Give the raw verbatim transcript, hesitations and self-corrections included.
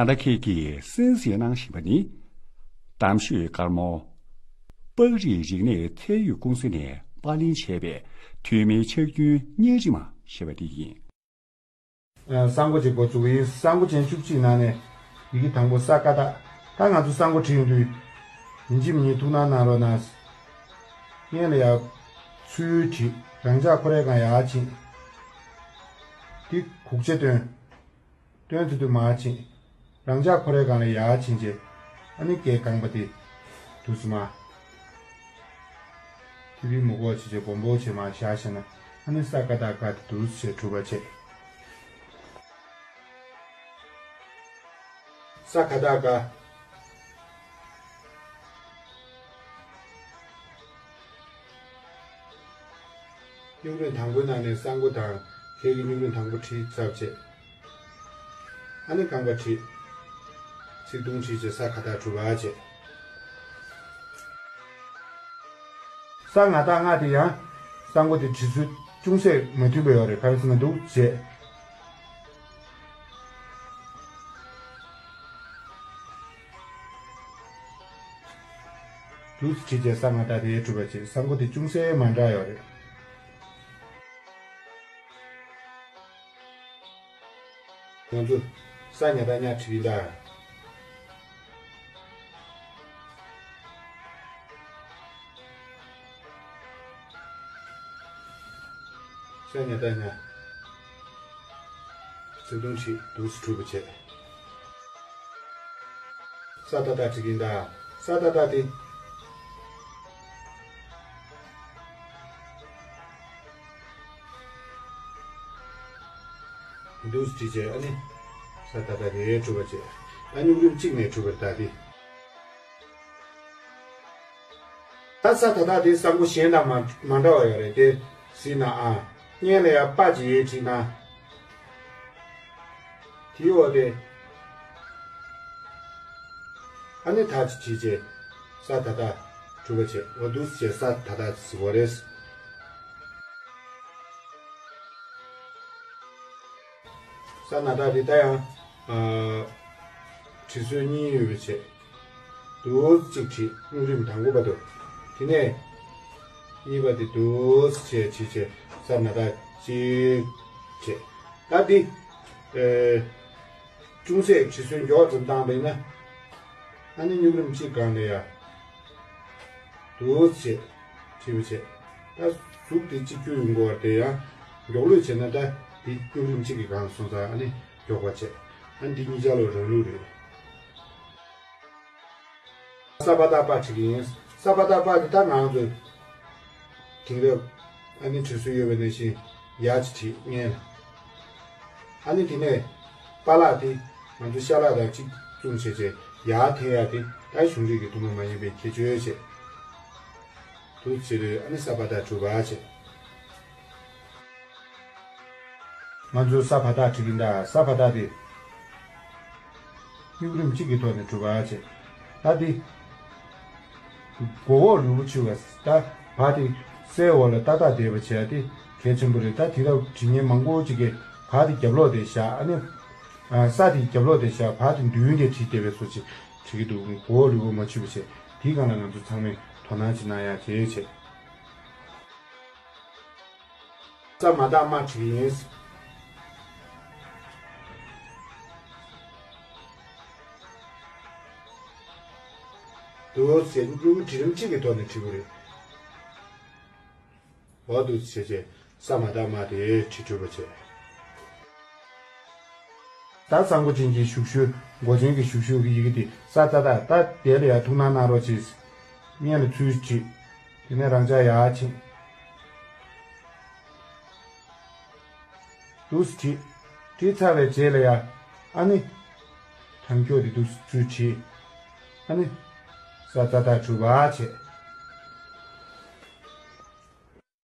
ད་ལྟ་ཁྱེད་ཀྱིས་གསན་གཟིགས་གནང་བཞིན་པ་ནི། གཏམ་ཤོད་དཀར་མོ། པགས་རིགས་རིག་གནས་ཚད་ཡོད་ཀུང་སི་ནས་པར་ལེན་བྱས་པའི་ཐོན་མིའི་ཕྱག་རྒྱུན་བརྙན་རིས་མ་ཞེས་པ་དེ་ཡིན། ཨ། ས་མགོ་ཅིག་འགོ་བཙུགས་ཡིན། ས་མགོ་ཅན་བཅུ་གཅིག་ནང་ནས་ཡི་གེ་དང་པོ་ས་ཀ་བཏགས། ད་ང་ཚོ་ས་མགོ་བྲིས་ཡོང་དུས། ཡིན་གཅིག་མིན་གཅིག་ཐུགས་སྣང་གནང་རོགས་གནང་། སྔོན་ལ་ཡར་ཚུར་བྲིས། རང་འཇགས་ཁོ་རའི་སྒང་ཡར་ཕྱིན། འདི་གུག་ཆ་སྟོན། སྟོན་ཚུལ་དུ་མར་ཕྱིན། རང་འཇགས་ཁོ་རའི་སྒང་ལ་ཡར་ཕྱིན་རྗེས། ཨ་ནི་སྐེ་རྐང་པ་དེ་དུས་སུ་མར། ཐི་བི་མུ་ཀོ་བྱས་རྗེས་སྦོམ་པོ་བྱས་མར་བཞག་བྱས་ན། ཨ་ནི་ས་ཀ་བཏགས་སྐ་དེ་དུས་སུ་བྱས་གྲུབ་པ་བྱས། ས་ཀ་བཏགས་སྐ། སྨྱུག་རིམ་དང་པོའི་ནང་ནས་ས་མགོ་དང་ཁལ་གྱི་སྨྱུག་རིམ་དང་པོ་བྲིས་ཚར་བྱས། ཨ་ནི་རྐང་པ་བྲིས། ཚིགས་ཐུང་བྲིས་བྱས་ས་ཀ་བཏགས་གྲུབ་པ་བྱས། ས་ང་བཏགས་སྔ་དེ་ཡང་ས་མགོ་དེ་བྲིས་ཚུལ་ཅུང་ཟད་མ་མཐུན་པ་ཡོད་རེད། ག་རེ་ཟེར་ན་འདུག་བྱས། འདུག་སེ་བྲིས་བྱས་ས་ང་བཏགས་དེ་གྲུབ་པ་བྱས། ས་མགོ་དེ་ཅུང་ཟད་མ་འདྲ་ཡོད་རེད། ང་ཚོ་ས་ཉ་བཏགས་སྙ་བྲིས་ཡིན་ད། ས་ཉ་བཏགས་སྙ། ཚིགས་ཐུང་བྲིས། འདུག་སེ་གྲུབ་པ་བྱས། ས་ཏ་བཏགས་བྲིས་ཡིན་ད། ས་ཏ་བཏགས་དེ། འདུག་སེ་བྲིས་བྱས། ཨ་ནི་ས་ཏ་བཏགས་དེ་གྲུབ་པ་བྱས། ད་སྨྱུག་རིམ་གཅིག་ནས་གྲུབ་པ་རེད་ད་དེ། ད་ས་ཏ་བཏགས་དེ་ས་མགོ་གཞན་དང་མ་མ་འདྲ་བ་ཡོད་རེད་དེ། གཟིགས་ན་ཨ། སྔོན་ལ་ཡར་པ་ཅིག་བྲིས་ན། དེའི་འོག་དེ། ཨ་ནི་ད་ཅིག་བྲིས་བྱས། ས་ཏ་བཏགས་གྲུབ་པ་བྱས། འོ་འདུག་སེ་བྱས་ས་ཏ་བཏགས་ཟེར་བ་རེད། ས་ན་བཏགས་དེ་ད་ཡང་། ཨ། བྲིས་སྲོལ་གཉིས་ཡོད་པ་བྱས། འདུག་སེ་གཅིག་བྲིས། སྨྱུག་རིམ་དང་པོ་བར་དུ། དེ་ནས་གཉིས་པ་དེ་འདུག་སེ་བྱས་བྲིས་བྱས་ས་ན་བཏགས་གཅིག་བྱས། ད་འདི། ཨེ། ཅུང་ཟད་བྲིས་སྲོལ་མགྱོགས་ཙམ་བཏང་བ་ཡིན་ན། ཨ་ནི་སྨྱུག་རིམ་གཅིག་སྒང་ལ་ཡ། འདུག་སེ་བྱས་བྲིས་པ་བྱས། ད་གཟུགས་དེ་གཅིག་གྱུར་ཡོང་དགོས་པ་དེ་ཡང་མགྱོགས་ལོས་བྱས་ན། ད་འདི་སྨྱུག་རིམ་གཅིག་གི་སྒང་སོང་ཙང་ཨ་ནི་མགྱོགས་པ་བྱས། ཨ་ནི་འདི་གཉིས་ཆ་ལོ་རང་ལུགས་རེད། ས་པ་བཏགས་སྤ་བྲིས་ཀྱི་ཡིན། ས་པ་བཏགས་སྤ་དེ་ད་ང་ཚོས་དེང་རབས་ཨ་ནི་བྲིས་སྲོལ་ཡོད་པ་ནང་བཞིན་ཡ་ཅིག་བྲིས་ངེས་ལ། ཨ་ནི་དེ་ནས་པ་ལགས་དེ་ང་ཚོ་ཤ་ལག་དང་གཅིག་མཚུངས་བྱས་བྱས་ཡར་འཐེན་ཡ་དེ་ད་གཞུང་རིག་གི་ཐུན་མོང་མ་ཡིན་པའི་ཁྱད་ཆོས་བྱས། འདུག་སེ་བྱས་རེད། ཨ་ནི་ས་པ་བཏགས་གྲུབ་པ་བྱས། ང་ཚོས་ས་བ་བཏགས་བྲིས་ཀྱི་ཡིན་ད། ས་བ་བཏགས་དེ་སྨྱུག་རིམ་གཅིག་གི་ཐོག་ནས་གྲུབ་པ་བྱས། ད་དེ་མགོ་འོག་ལུས་པོ་ཆུ་བ། ད་བ་དེ་སའི་འོག་ལ་ཏག་ཏག་བསྡད་པ་བྱས་དེ་གལ་ཆེན་པོ་རེད། ད་དེ་རབས་བྲིས་མཁན་མང་པོ་ཅིག་གིས་བ་དེ་རྒྱབ་ལོགས་དེ་བཞག་ཨ་ནི་ས་དེ་རྒྱབ་ལོགས་དེ་བཞག་བ་དེ་མདུན་དེ་བྲིས་བསྡད་པའི་བཟོ་ཅིག་བྲིས་ཀྱི་འདུག་མགོ་འོག་ལུས་པོ་མ་ཆུ་བ་བྱས། དེའི་སྒང་ལ་ང་ཚོ་ཚང་མས་དོ་སྣང་ཅིག་གནང་ཡ་བྱས་བྱས། ས་མ་བཏགས་སྨ་བྲིས་ཡིན། འདུག་སེ་སྨྱུག་གུ་བྲིས་རིམ་གཅིག་གི་ཐོག་ནས་བྲིས་དགོས་རེད། འོ་འདུག་སེ་བྱས་བྱས་ས་མ་བཏགས་སྨ་དེ་བྲིས་གྲུབ་པ་བྱས། ད་ས་མགོ་ཅན་གྱི་བཞུགས་ཤུལ། མགོ་ཅན་གྱི་བཞུགས་ཤུལ་གྱི་ཡི་གེ་དེ་ས་ཏ་བཏགས། ད་དེ་ལ་ཡ་ཐུགས་སྣང་གནང་རོགས་གྱིས། སྔོན་ལ་ཚུར་བྲིས། དེ་ནས་རང་འཇགས་ཡར་ཕྱིན། འདུག་སེ་བྲིས། བྲིས་ཚར་བའི་རྗེས་ལ་ཡ། ཨ་ནི། དྲང་འཁྱོག་དེ་འདུག་སེ་ཚུར་བྲིས། ཨ་ནི། ས་ཏ་བཏགས་གྲུབ་པ་བྱས།